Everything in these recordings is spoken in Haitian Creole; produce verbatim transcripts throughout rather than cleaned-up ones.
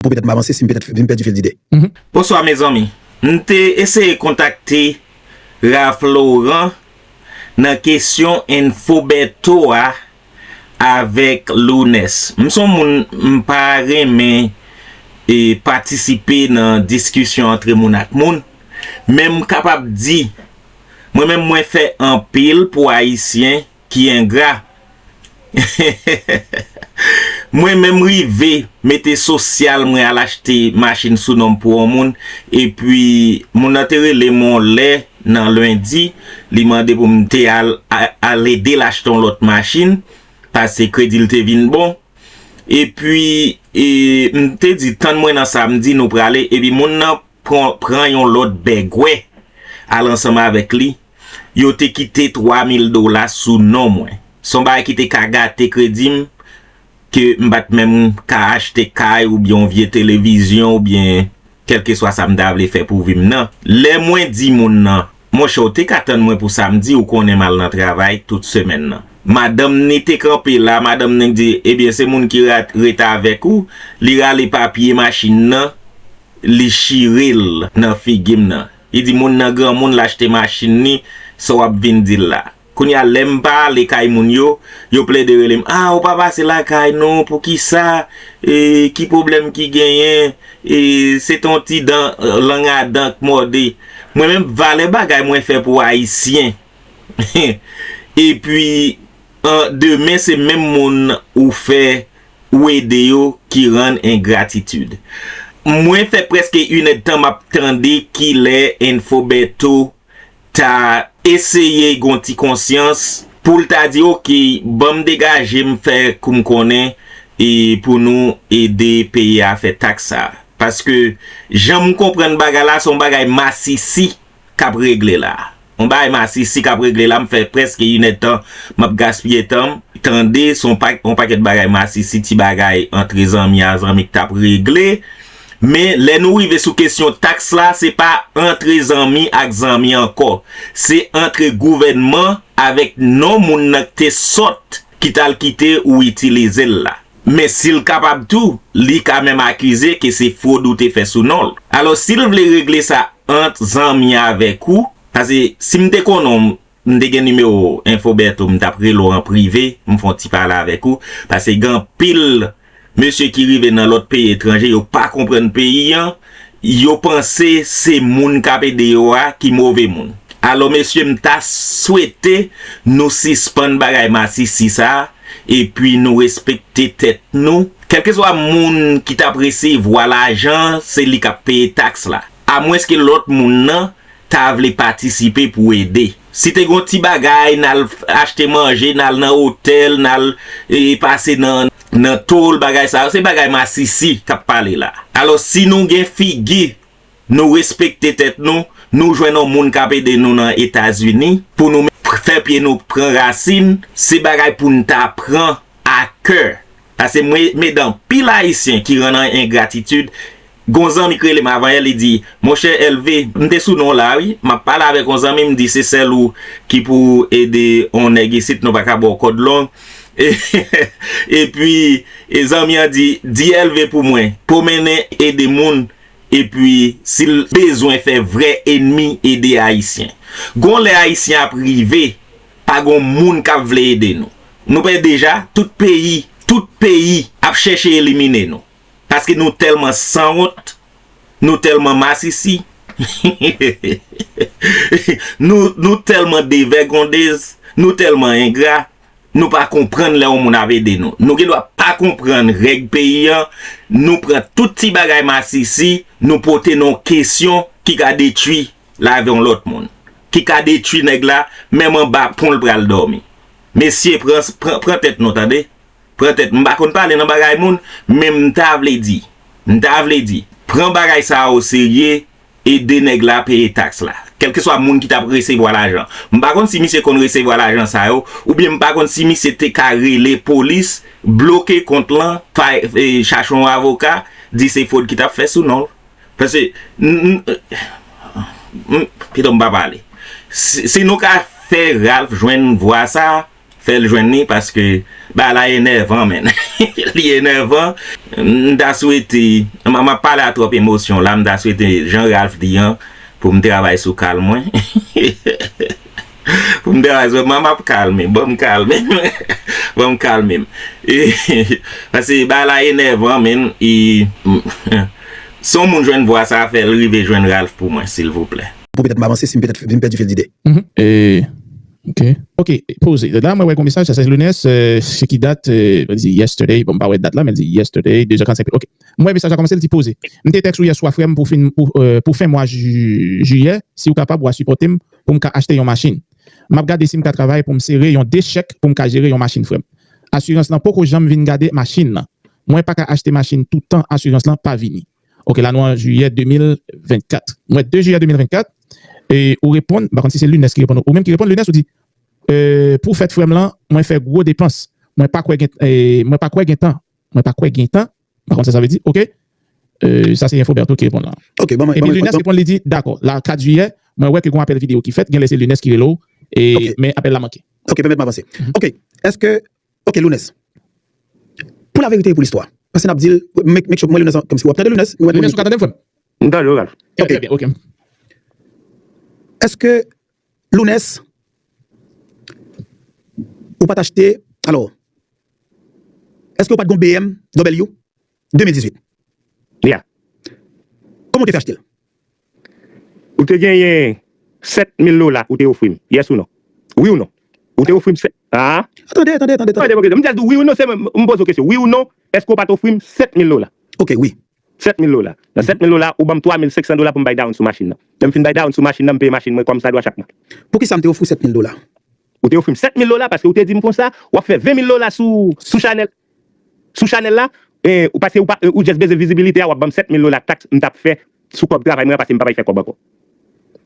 pou petèt m avanse, si m petèt m pèdi fil dide. Bonswa mezanmi. M te eseye kontakte Ralph Laurent nan kesyon Enfoberto a avèk Lounès. M se yon moun m pa renmen e patisipe nan diskisyon antre moun ak moun, men m kapab di, mwen menm mwen fè anpil pou Ayisyen ki engra. Mwen menm rive mete sosyal mwen al achte machin sou non m pou yon moun, epi moun nan te rele m yon lè nan lendi, li mande pou m te al, al ede l achte yon lòt machin, paske kredi l te vin bon. Epi e, m te di, tann mwen nan samdi, nou prale, epi moun nan pran, pran yon lòt bègwè al ansanm avèk li. Yo te kite twa mil dola sou non mwen. Se yon bagay ki te ka gate kredi m, ke m pa t menm ka achte kay oubyen yon vye televizyon oubyen kèlkeswa sa m ta vle fè pou vi m nan. Lè mwen di moun nan, monchè, w te ka tann mwen pou samdi, ou konnen m al nan travay tout semèn nan. Madanm ni te kanpe la, madanm ni di, ebyen, se moun ki ret avèk ou, li rale papye machin nan, li chire l nan figi m nan. Li di, moun nan granmoun, l achte machin ni, sa w ap vin di l la. Kounye a, lè m pa ale kay moun yo, yo plede rele m, a, ou pa pase lakay nou, poukisa, e, ki pwoblèm ki genyen, e, se t on ti dan, lang a dan k mòde. Mwen menm, valè bagay mwen fè pou Ayisyen. Epi, an, demen, se menm moun ou fè, ou ede yo ki rann engratitid. Mwen fè prèske inèdtan m ap tande kilè Enfoberto ta eseye gon ti konsyans pou l ta di, oke, ban m degaje m fè kou m konnen e pou nou ede peyi a fè taks sa. Paske jan m konprann bagay la, se yon bagay masisi k ap regle la. Yon bagay masisi k ap regle la, m fè prèske inèdtan m ap gaspiye tan m, tande, se yon pa, yon pakèt bagay masisi, ti bagay antre zanmi a zanmi k t ap regle. Men lè nou rive sou kesyon taks la, se pa antre zanmi ak zanmi ankò. Se antre gouvènman avèk non moun nan k te sòt ki t al kite ou itilize l la. Men si l kapab tou, li ka menm akize ke se fwod ou te fè sou non l. Alò, si l vle regle sa ant zanmi avèk ou, paske si m te konnen w, m te gen nimewo Enfoberto, m t ap rele w an prive, m fè yon ti pale avèk ou, paske gen anpil mesye ki rive nan lòt peyi etranje, yo pa konprann peyi an, yo panse se moun k ap ede yo a ki move moun. Alò, mesye, m ta swete nou sispann bagay masisi sa a, epi nou respekte tèt nou. Kèlkeswa moun ki t ap resevwa lajan, se li k ap peye taks la. Amwenske lòt moun nan ta vle patisipe pou ede. Si te gon ti bagay, n al achte manje, n al nan otèl, n al e, pase nan, nan tol, bagay sa yo, se bagay masisi k ap pale la. Alò, si nou gen figi, nou respekte tèt nou, nou jwenn yon moun k ap ede nou nan Etazini, pou nou fè pye nou pran rasin, se bagay pou n ta pran a kè. Paske mwen, men gen anpil Ayisyen ki rann an engratitid. Gon zanmi k rele m avanyè, li di, monchè Elve, m te sou non w la wi, m ap pale avèk yon zanmi, m di se sèl ou ki pou ede yon nèg isit, nou pa ka ba w kòd long. Epi, e zanmi an di, di Elve pou mwen, pwomennen ede moun, epi si l bezwen fè vrè enmi ede Ayisyen. Gon lè Ayisyen ap rive, pa gon moun k ap vle ede nou. Nou pè deja, tout peyi, tout peyi ap chèche elimine nou. Paske nou tèlman sanwont, nou tèlman masisi, nou, nou tèlman devègondez, nou tèlman engra, nou pa konprann lè yon moun ap ede nou. Nou gendwa pa konprann règ peyi an, nou pran tout ti bagay masisi, nou pote nan yon kesyon ki ka detwi lavi yon lòt moun, ki ka detwi nèg la, menm anba pon l pral dòmi. Mesye, pran, pran, pran tèt nou, tande. Pran tèt. M pa konn pale nan bagay moun, men m ta vle di, m ta vle di, pran bagay sa a oserye, ede nèg la peye taks la. Kèlkeswa moun ki t ap resevwa lajan. M pa konn si misye konn resevwa lajan sa yo, oubyen m pa konn si misye te ka rele polis, bloke kont lan, fè, e, chache yon avoka, di se fwod ki t ap fè sou non l. Paske, m, m, m, pito m pa pale. Si, si nou ka fè Ralph jwenn vwa sa a, fè l jwenn li, paske bagay la enèvan, menn. Li enèvan. M ta swete, m, m ap pale a twòp emosyon la, m ta swete, jan Ralph di an, pou m travay sou kal mwen. Pou m travay sou, m ap kalme, ban m kalme. Ban m kalme m. E, paske bagay la enèvan, menn. E, si yon moun jwenn vwa sa, fè l rive jwenn Ralph pou mwen, silvouplè. Pou petèt m avanse, si m petèt, si m pèdi fil dide. E, ok. Ok, poze. La, mwen wè yon mesaj, sa se Lunes, euh, se ki dat, euh, li di yesterday, bon, m pa wè dat la, men li di yesterday, de zè karannsenk. Ok. Mwen wè mesaj la kòmanse, li di poze. M te tèks ou yè swa, frè m, pou fin, pou, euh, pou fen mwa ji- jiyè, si w kapab, w a sipòte m pou m ka achte yon machin. M ap gade si m ka travay pou m sere yon de chèk pou m ka jere yon machin, frè m. Asirans lan poko janm vin gade machin nan. Mwen pa ka achte machin toutan asirans lan pa vini. Ok, la nou an jiyè de mil vennkat. Mwen, de jiyè de mil vennkat, e ou reponn, m pa konn si se Lunes ki reponn, ou menm ki reponn, Lunes, ou di, euh, pou fèt frè m lan, mwen fè gwo depans. Mwen pa kwè gen, eh, mwen pa kwè gen tan. Mwen pa kwè gen tan. M pa konn sa sa vle di. Ok. Euh, sa se Enfoberto ki reponn la. Ok, ban mwen. Epi Lunes reponn, li di, dakò, la kat jiyè, mwen wè ke gon apèl videyo ki fèt, genlè se Lunes ki rele w, e, men apèl la manke. Ok, pèmèt m avanse. Ok, èske, ok, Lunes, pou laverite e pou listwa, paske n ap di l, make, make sure, mwen Lunes, kòmsi w ap tande Lunes, mwen Lunes, ou ka tande m, frè m? M tande w, Ralph. Ok, ok, ok. Èske Lunes, ou pa t achte, alò, èske ou pa t gon B M W de mil dizuit? Yeah. Kòman ou te fè achte l? Ou te genyen sèt mil dola ou te ofri m. Yes ou non? Wi ou non? Ou te ofri m sèt. Ah? Tande, tande, tande, tande. M di w wi ou non, se mwen m poze w kesyon. Wi ou non? Èske ou pa t ofri m sèt mil dola? Ok, wi. Sèt mil dola. Nan sèt mil dola, ou ban m twa mil senk san dola pou m bay down sou machin nan. Lè m fin bay down sou machin nan, m peye machin mwen kòmsadwa chak mwa. Poukisa m te ofri w sèt mil dola? Ou te ofri m sèt mil dola paske ou te di m konsa, w ap fè ven mil dola sou, sou chanèl, sou chanèl la, e, ou paske ou, pa, ou just bezwen vizibilite a, w ap ban m sèt mil dola taks m t ap fè sou kòb travay mwen an paske m pa pral fè kòb ankò.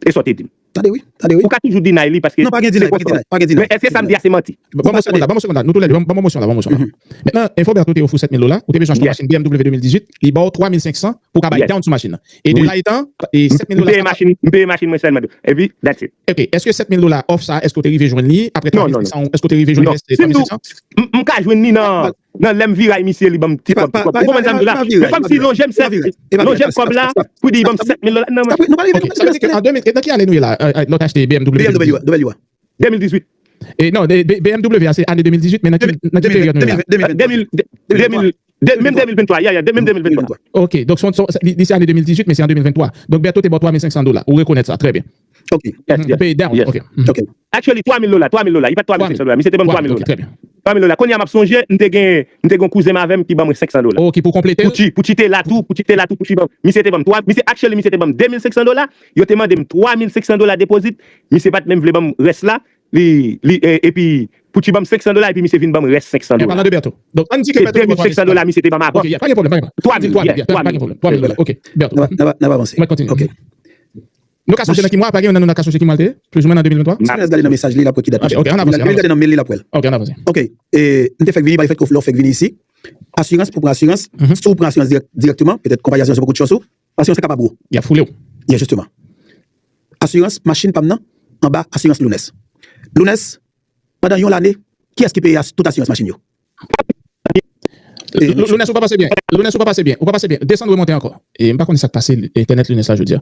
E sa w te di m. Tande wi, tande wi. Ou ka toujou deny li paske. Non, pa gen deny, pa gen deny, pa gen deny. Men èske sa m di a se manti? Ban m moso konn la, ban m moso konn la, ban m moso konn la, ban m moso konn la. Mentnan, Enfoberto te ofri w sèt mil dola, ou te bezwen achte yon machin B M W de mil dizuit, li ba w twa mil senk san pou w ka bay down sou machin nan. E de la etan, e sèt mil dola. M peye machin, m peye machin mwen sèlman tou. Epi, that's it. Ok, èske sèt mil dola òf sa, èske w te rive jwenn li apre twa mil senk san, èske w te rive jwenn rès twa mil senk san? M ka jwenn li nan nan lè m viray misye li ban m ti kòb ti kòb. Ou konprann sa m di w la? Men kòmsi lonje m sèt, lonje m kòb la pou di li ban m sèt mil dola. Non, non. Ok, sa vle di ke an de mil, nan ki ane nou ye la, lè w t achte B M W? B M W a. De mil dizuit. E non, B M W a se ane de mil dizuit, men nan ki, nan ki peryòd nou ye la? De mil, de mil, de, menm de mil venntwa, yeah, yeah, de, menm de mil venntwa. Ok, donk se, se, li, li se ane de mil dizuit, men se an de mil venntwa. Donk Berto te ba w twa mil senk san dola. Ou rekonèt sa, trè byen. Ok. Ou peye down. Ok. Ok. Actually, twa mil dola, twa mil dola. Li pa t twa mil senk san dola. Misye te ban m twa mil dola. Twa mil dola. Kounye a m ap sonje, m te gen, m te gen yon kouzen m avè m ki ban mwen senk san dola. Ok, pou konplete l? Pouchi, Pouchi te la tou, Pouchi te la tou, Pouchi ban m. Misye te ban m twa, misye actually, misye te ban m de mil senk san dola. Yo te mande m twa mil senk san dola depozit. Misye pa t menm vle ban m rès la. Li, li, e, epi, Pouchi ban m senk san dola, epi misye vin ban m rès senk san dola. An palan de Berto. Donk, ann di ke Berto te ba w twa mil senk san dola. Se de mil senk san dola misye te ban m avan. Ok, pa gen pwoblèm, pa gen pwoblèm. Twa mil, yeah, twa mil, pa gen pwoblèm. Twa mil dola. Ok, Berto. N ap avanse. Ok. Nou ka sonje nan ki mwa, pa gen youn nan nou nan ka sonje ki mwa l te ye? Plijimwen nan de mil venntwa? Si Lunes gade nan mesaj li, l ap wè ki dat li chanje. Lè l gade nan mel li, l ap wè l. Ok, ann avanse. Ok, e, m te fèk vini, pa lefètke lè w fèk vini isi, asirans, pou pran asirans, si w pran asirans dirèk, dirèkteman, petèt konpayi asirans yo poko tchòs ou, asirans lan kapab wo. Y ap foule w. Yeah, jisteman. Asirans machin pa m nan anba asirans Lunes. Lunes, pandan yon lane, kiyès ki peye tout asirans machin yo? Lunes, ou pa pase byen. Lunes, ou pa pase byen. Ou pa pase byen. Desann, remonte ankò. E m pa konnen sa k pase entènèt Lunes la jodi a.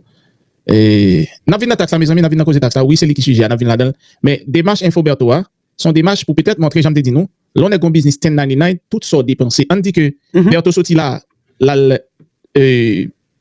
E n ap vin nan taks la, mezanmi, n ap vin nan koze taks la. Wi, se li ki sijè a, n ap vin ladan l. Men demach Enfoberto a, se yon demach pou petèt montre, jan m te di nou, lè yon nèg gen yon biznis ten ninety-nine, tout sa w depanse. Ann di ke Berto soti la, l al, e,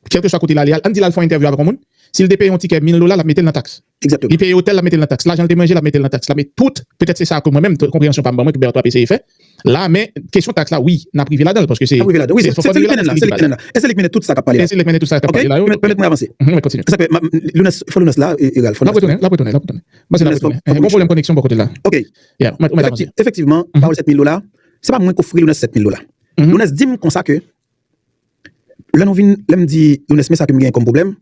kèlkeswa kote l ale a, ann di l al fè yon entèvyou avèk yon moun, si l te peye yon tikè mil dola, l ap mete l nan taks. Li peye otèl, l ap mete l nan taks. Lajan l te manje, l ap mete l nan taks. L ap met tout, petèt se sa ke mwen menm, konpreyansyon pa m ban mwen, ke Berto ap eseye fè. La, men kesyon taks la, wi, n ap rive ladan l, paske se, se, se, se li k mennen l la, se li k mennen l la. E se li k mennen tout sa k ap pale la. E se li k mennen tout sa k ap pale la, wi. Pèmèt mwen avanse. Wi, kontinye. Sa fè, Lunes, fò Lunes la, e, egal, fò Lunes la. L ap retounen, l ap retounen, l ap retounen. Bon, se la, l ap retounen. Gon pwoblèm koneksyon bò kote la. Ok. Yeah, mwen, mwen avanse. Efektivman, pawòl sèt mil dola, se pa mwen k ofri Lunes sèt mil dola. Lunes di m konsa ke, lè nou vin, lè m di Lunes, men sa ke m genyen kòm pwoblèm,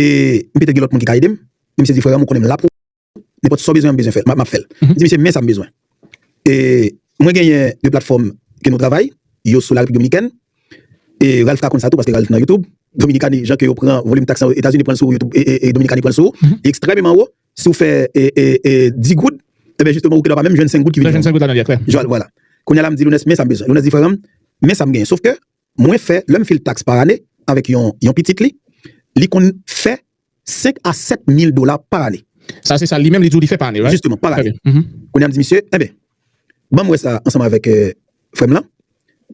e m petèt gen lòt moun ki ka ede m, men misye di, frè m, ou konnen m la pou ou, nenpòt sa w bezwen, m bezwen fè l, m ap, m ap fè l. M di misye, men sa m bezwen. E mwen genyen de platfòm ke nou travay, yo sou Larepiblik Dominikèn, e Ralph ka konn sa tou, paske Ralph nan YouTube, Dominikani, jan ke yo pran volim taks lan, Etazini pran l sou YouTube, e, e, e Dominikani pran l sou ou, li ekstrèmeman wo, si w fè, e, e, e, dis goud, Ebyen, jisteman, ou gen dwa pa menm jwenn senk goud ki vin jwenn. Senk goud ladan li, klè. Jwenn, vwala. Kounye a la, m di Lounès, men sa m bezwen. Lounès di, frè m, men sa m genyen. Sòf ke mwen fè, lè m fil taks pa ane, avèk yon, yon pitit li, li konn fè senk a sèt mil dola pa ane. Sa, se sa li menm, li di w li fè pa ane, right? Jisteman, pa ane. Kounye a, m di misye, enben, ban m wè sa ansanm avèk, euh, frè m lan,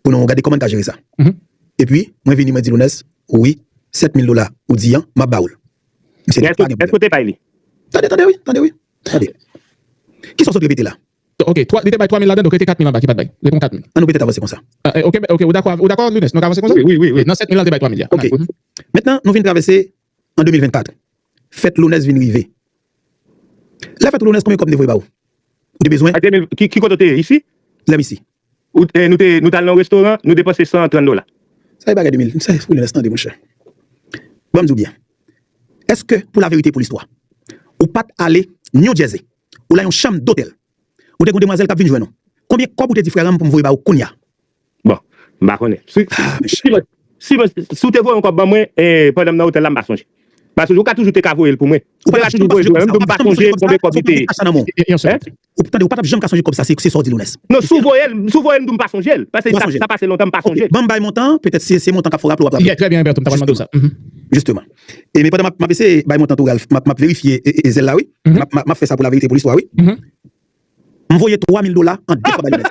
pou nou gade kòman n ka jere sa. Epi, mwen vini, mwen di Lounès, wi, sèt mil dola ou di an, m ap ba ou l. Misye di, pa gen pwoblèm. Èske w te bay li? Tande, tande, wi, tande, wi. Tande. Kisa w sot repete la? Ok, twa, li te bay twa mil ladan, donk rete kat mil anba ki pa t bay. Rete yon kat mil. An nou petèt avanse konsa. Ah, eh, ok, ok, ou dakò, ou dakò, Lounès? Nou ka avanse konsa? Wi, wi, wi, wi. Nan sèt mil la, l te bay twa mil ya. Ok. Mentnan, nou vin travèse an de mil vennkat. Fèt Lounès vin rive. Lè fèt Lounès, konbyen kòb m te voye ba ou? Ou te bezwen? An de mil, ki, ki kote w te ye? Isi? Lè m isi. Ou, eh, nou te, nou t al nan yon restoran, nou depanse san trant dola. Sa e bagay de mil, sa e pou Lounès tande, monchè. Ban m di w byen. Èske, pou laverite, pou listwa, ou pa t ale New Jersey, ou la yon chanm dotèl, ou te gen yon demwazèl k ap vin jwenn ou? Konbyen kòb ou te di frè m pou m voye ba ou kounye a? Bon, m pa konnen. Si, si, si, si w te voye yon kòb ban mwen, eh, pandan m nan otèl la, m pa sonje. M pa sonje. Ou ka toujou te ka voye l pou mwen. Ou pa t ap janm ka sonje kòb sa, ou pa t ap janm ka sonje kòb sa, se, se sòdi Lounès. Non, si w voye l, si w voye l, m di w m pa sonje l. Paske sa, sa pase lontan, m pa sonje l. Ban m bay montan an, petèt se, se montan k ap fè w raple w ap raple. Trè byen, Alberto, m ta pral mande w sa. Jisteman. E men pandan m ap, m ap eseye bay montan tou, Ralph, m ap, m ap verifye e, e, e zèl la, wi. M ap, m ap, m ap fè sa pou laverite, pou listwa, wi. M voye twa mil dola an de fwa bay Lounès.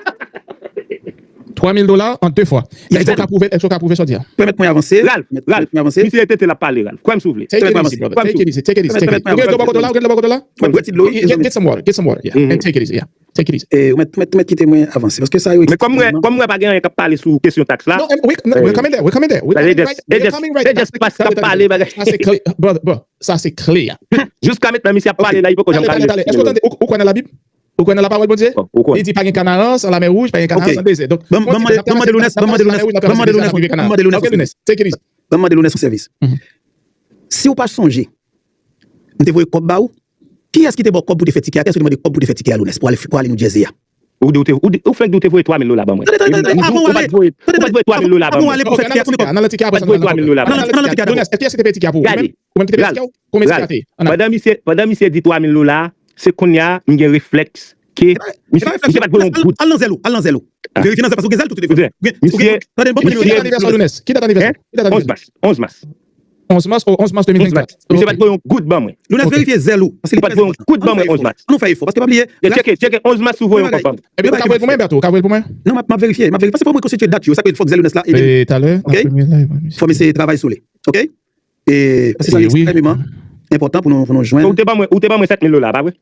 Twa mil dola an de fwa. Èske w ka pwouve, èske w ka pwouve sa w di a? Pèmèt mwen avanse. Ralph, Ralph, misye tete l ap pale, Ralph. Kwè m si w vle. Take it easy, brother. Take it easy, take it easy, take it easy. Ou gen dlo bò kote w la? Ou gen dlo bò kote w la? Get, get some water, get some water, yeah. And take it easy, yeah. Take it easy. Eh, ou mèt, ou mèt, ou mèt kite mwen avanse, paske sa yo... Men kòm mwen, kòm mwen pa gen anyen k ap pale sou kesyon taks la. Non, we, we coming there, we coming there. We coming right there. Just, just, just pass k ap pale bagay. Sa se kle, brother, bro. Sa se kle a. Jiska mentnan, misye ap pale la, li poko janm ka leve. Talè, talè, talè. Èske w tande, ou, ou kwè nan Labib? Ou kwè nan lapawòl Bondye? Bon, ou kwè. Li di pa gen kanaran san lamè wouj, pa gen kanaran san dezè. Donk, ban m, ban m mande, ban m mande Lounès, ban m mande Lounès, ban m mande Lounès, ban m mande Lounès yon sèvis. Si w pa sonje, m te voye kòb ba ou. Kiyès ki te ba w kòb pou te fè tikè a? Kiyès ki te mande kòb pou te fè tikè a, Lounès, pou ale, pou ale New Jersey a? Ou di ou te, ou di, ou fenk di ou te voye twa mil dola ban mwen. Tande, tande, tande, avan w ale, tande, tande, avan w ale pou fè tikè a, pou fè tikè a, nan tikè a, nan tikè a, nan tikè a. Lounès, kiyès ki te peye tikè a pou ou? Ou menm? Ou menm ki te peye tikè a? Konbyen tikè a te ye? Pandan misye, pandan misye di twa mil dola, se kounye a m gen reflèks ke misye, misye pa t voye yon goud. Al nan zèl ou, al nan zèl ou. Verifye nan zèl, paske ou gen zèl tou, tou. Misye, tande, bon, misye, ki dat anivèsè w? Ki dat anivèsè w? Ki dat anivèsè w? Onz mas, onz mas. Onz mas, o, onz mas de mil vennkat. Misye pa t voye yon goud ban mwen. Lounès, verifye zèl ou, paske li trè enpòtan. Li pa t voye yon goud ban mwen, onz mas. An nou fè efò, paske pa bliye. Tcheke, tcheke, onz mas si w voye yon kòb ban mwen. Epi ou ka voye l pou mwen, Berto, ou ka voye l pou mwen? Non, m ap, m ap verifye, m ap verifye. Paske fò mwen konstitye dat yo, sa k fè fòk zèl Lounès la ede m. Talè, ok? Fò m eseye travay sou li, ok? E, paske sa ekstrèmeman enpòtan pou nou, pou nou jwenn. Ou te ban mwen, ou te ban mwen sèt mil dola, pa vre?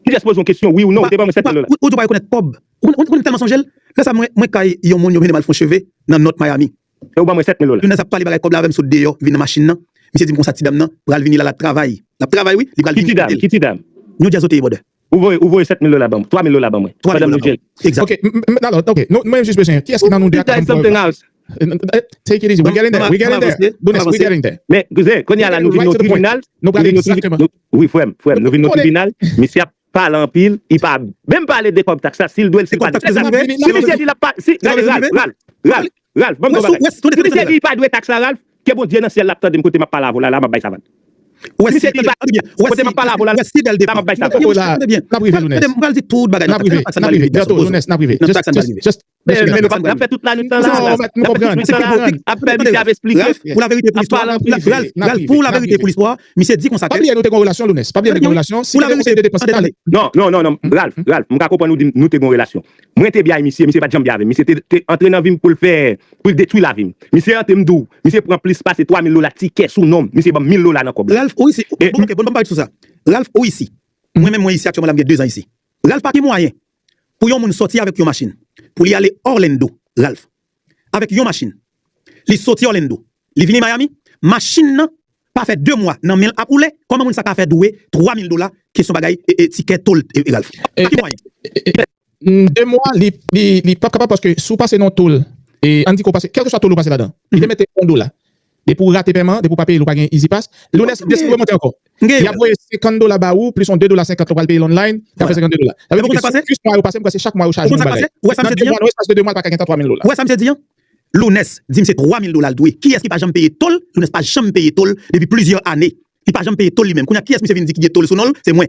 M just poze yon kesyon, wi ou non, ou te ban mwen sèt mil dola. Ou, ou, ou pa rekonèt kòb. Ou, ou, ou tèlman sonje l. Lè sa, mwen, mwen kay yon moun, yo mennen m al fè yon cheve nan North Miami. E ou ban mwen sèt mil dola. Lounès ap pale bagay kòb la avè m sot deyò, vin nan machin nan. Misye di m konsa, ti dam nan pral vini la, l ap travay. L ap travay, wi. Li pral vini. Ki ti dam? Ki ti dam? New Jersey ou te ye, brother. Ou voye, ou voye sèt mil dola ban mwen, twa mil dola ban mwen. Twa mil dola ban mwen. Egzak. Ok, m, m, m, alò, ok, nou, mwen jis bezwen, kiyès ki nan nou de a ka ban m prèv la? Take it easy, we getting there, we getting there. Lounès, we getting there. Men, kouzen, kounye a la, nou vin nan tribinal. Nou prale egzakteman. Wi, frè m, frè m, nou vin nan tribinal. Misye ap pale anpil, li pa menm pale de kòb taks la, si l dwe l, si l pa dwe. Si misye di l ap pa, si, gade, Ralph, Ralph, Ralph, Ralph, ban m di w yon bagay. Si misye di li pa dwe taks la, Ralph, ke Bondye nan syèl la ap tande m kote m ap pale avè w la, la m ap bay savann. Si misye di li pa, kote m ap pale avè w la, la m ap bay savann. N ap rive, Lounès. N ap rive, Berto, Lounès, n ap rive. Just, just, just, just, men nou pa, n ap fè tout lanwit lan la, n ap fè tout lanwit lan la, ap fè misye ap esplike, ap pale anpil. Ralph, pou laverite, pou listwa, misye di konsa ke... Pa bliye nou te gen yon relasyon, Lounès. Pa bliye nou te gen relasyon. Non, non, non, non. Ralph, Ralph, m ka konprann ou di m nou te gen yon relasyon. Mwen te byen misye, misye pa t janm byen avè m. Misye te, te antre nan vi m pou l fè, pou l detwi lavi m. Misye antre, m di w, misye pran plis pase twa mil dola tikè sou non m. Misye ban m mil dola nan kòb la. Ralph, ou isi. Bon, ok, bon, ban m pale sou sa. Ralph, ou isi. Mwen menm, mwen isi aktyèlman la, m gen de zan isi. Ralph pa gen mwayen pou yon moun sòti avèk yon machin, pou li ale Orlando, Ralph. Avèk yon machin. Li sòti Orlando. Li vini Miami. Machin nan pa fè de mwa nan men l ap woule. Kòman moun sa ka fè dwe twa mil dola? Kesyon bagay, e, e, tikè tòl, e, e, Ralph. Pa gen mwayen. De mwa, li, li, li p ap kapab paske si w pase nan yon tòl, e, ann di ke w pase, kèlkeswa tòl ou pase ladan, li te mete yon dola. Depi w rate pèman an, depi w pa peye l, ou pa gen E-ZPass. Lounès deside remonte ankò. Li ap voye senkant dola ba ou, plis yon de dola senkant lè w pral peye l online, li ap fè senkant de dola. Sa vle di ke si dis mwa yo pase, m kwè se chak mwa yo chaje yon bagay. Nan de mwa, nan espas de de mwa, l pa ka gentan twa mil dola. Ou wè sa misye di an? Lounès di m se twa mil dola l dwe. Kiyès ki pa janm peye tòl? Lounès pa janm peye tòl depi plizyè ane. Li pa janm peye tòl li menm. Kounye a, kiyès misye vin di ki gen tòl sou non l? Se mwen.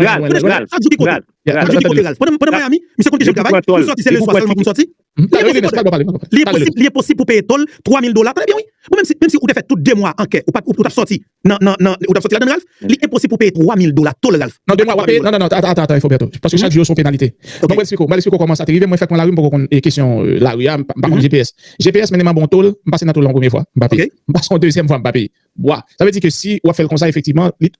lwen, lwen, lwen. Chak jou ki kote. Chak jou ki kote, Ralph. Pandan, pandan Miami, misye konn ki jan l travay, pou soti, se lè swa sèlman pou l sòti. Li enposib, li enposib pou peye tòl twa mil dola. Tande byen, wi. Bon, menm si, menm si ou te fè tout de mwa an kè, ou pa t, ou, ou t ap sòti nan, nan, nan, ou t ap sòti ladan, Ralph, li enposib pou peye twa mil dola tòl, Ralph. Non, de mwa, w ap peye. Non, non, non, ata, ata, ata, Foberto. Paske chak jou yo se yon penalite. Donk, mwen esplike w, mwen esplike w kòman sa te rive. Mwen fèk pran lari, m poko konn, e, kesyon, e, lari a, m pa, m pa konn G P S. G P S mennen m anba yon tòl, m pase nan tòl la yon premye fwa, m pa peye. M pase yon dezyèm fwa, m pa peye. Bwa. Sa vle di ke si w ap fè l konsa, efektivman, li,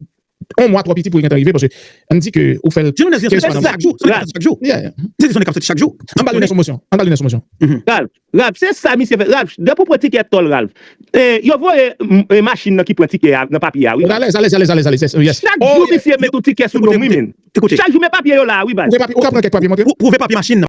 yon mwa twò piti pou li gentan rive, paske ann di ke ou fè l kenz fwa nan mwa. Chak jou, chak jou. Yeah, yeah. Se di son kap soti chak jou. Ann ba l yon sòt mosyon. Ann ba l yon sòt mosyon. Ralph, Ralph, se sa misye fè. Ralph, depi w pran tikè tòl, Ralph, e, yo voye, m, e, machin nan ki pran tikè a nan papye a, wi. Alèz, alèz, alèz, alèz, alèz, yes. Chak jou misye met yon tikè sou do m, wi, men. Chak jou men papye yo la, wi, baz. Ou ka pran kèk papye montre? Pwouve papye machin nan.